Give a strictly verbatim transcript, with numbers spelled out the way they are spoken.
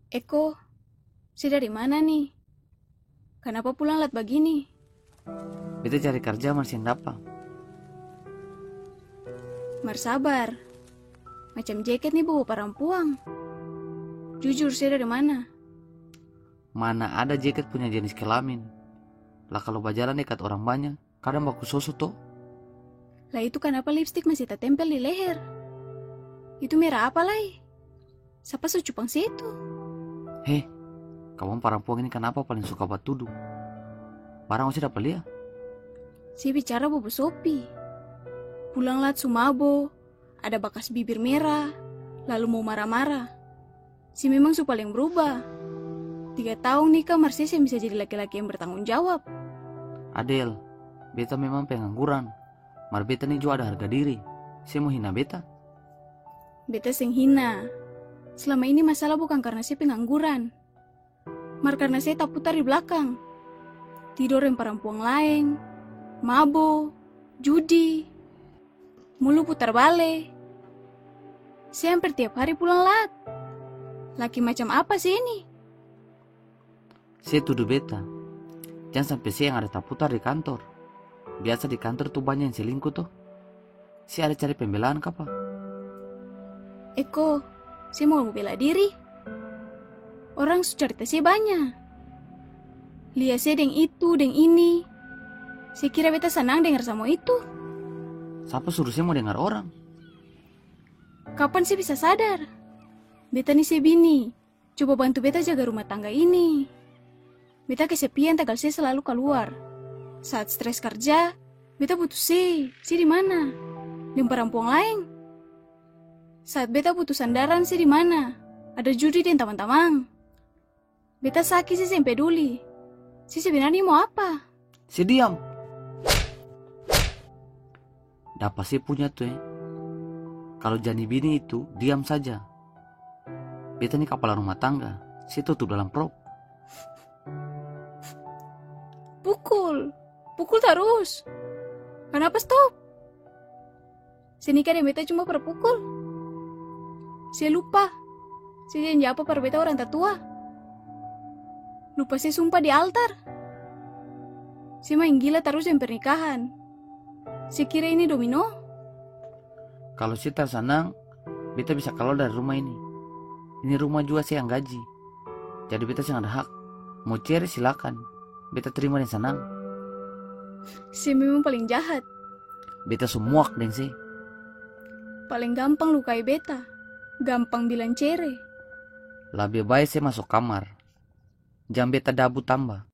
Eko, se dari mana ni? Kanapa pulang lat bagini? Beta cari karja mar seng dapa. Mar sabar. Macam jaket ni bobo parampuang. Jujur, se dari mana? Mana ada jaket punya jenis kelamin. La kalo bajalan dekat orang banya, kadang baku soso to. La itu kanapa lipstik masih tatempel di leher? Itu mera apa lai? Sapa su cupang se itu? He, kamong parampuang ini kanapa paling suka batudu? Barang ose dapa lia? Se bicara bobo sopi. Pulang lat su mabo, ada bakas bibir mera, lalu mo mara-mara. Se memang su paleng bruba. Tiga taong nika mar se seng bisa jadi laki-laki yang bertanggung jawab. Adel, beta memang pengangguran, mar beta ni jua ada harga diri. Se mo hina beta? Beta seng hina. Selama ini masalah bukang karna se pengangguran, mar karna se taputar di blakang. Tidor deng parampuang laeng, mabo, judi, mulu putar bale. Se amper tiap hari pulang lat. Laki macam apa se ini? Se tudu beta. Jang sampe se yang ada taputar di kantor. Biasa di kantor tu banya yang selingkuh to. Se ada cari pembelaan kapa? Eko, se mau bela diri? Orang su carita se banya. Lia se deng itu, deng ini. Se kira beta sanang dengar samua itu? Sapa suru se mau dengar orang? Kapan se bisa sadar? Beta ni se bini. Coba bantu beta jaga rumah tangga ini. Beta kesepian tagal se selalu kaluar. Saat stres karja, beta butuh se, se di mana? Deng parampuang laeng? Saat beta butuh sandaran, se di mana? Ada judi deng tamang-tamang. Beta saki, se seng peduli. Se sebenarnya mau apa? Se diam. Dapa se punya tu e. Kalo jadi bini itu, diam saja. Beta ni kapala rumah tangga, se tutup dalam prop. Pukul, pukul tarus. Kanapa stop? Se nikah deng beta cuma par pukul. Se lupa, se janji apa par beta orang tatua. Lupa se sumpah di altar. Se maeng gila tarus deng pernikahan. Se kira ini domino? Kalo se tar sanang, beta bisa kaluar dari rumah ini. Ini rumah jua se yang gaji. Jadi beta seng ada hak. Mo cere silakan. Beta terima deng sanang. Se memang paling jahat. Beta su muak deng se. Paling gampang lukai beta. Gampang bilang cere. Labe bae se maso kamar. Jang beta dabu tamba.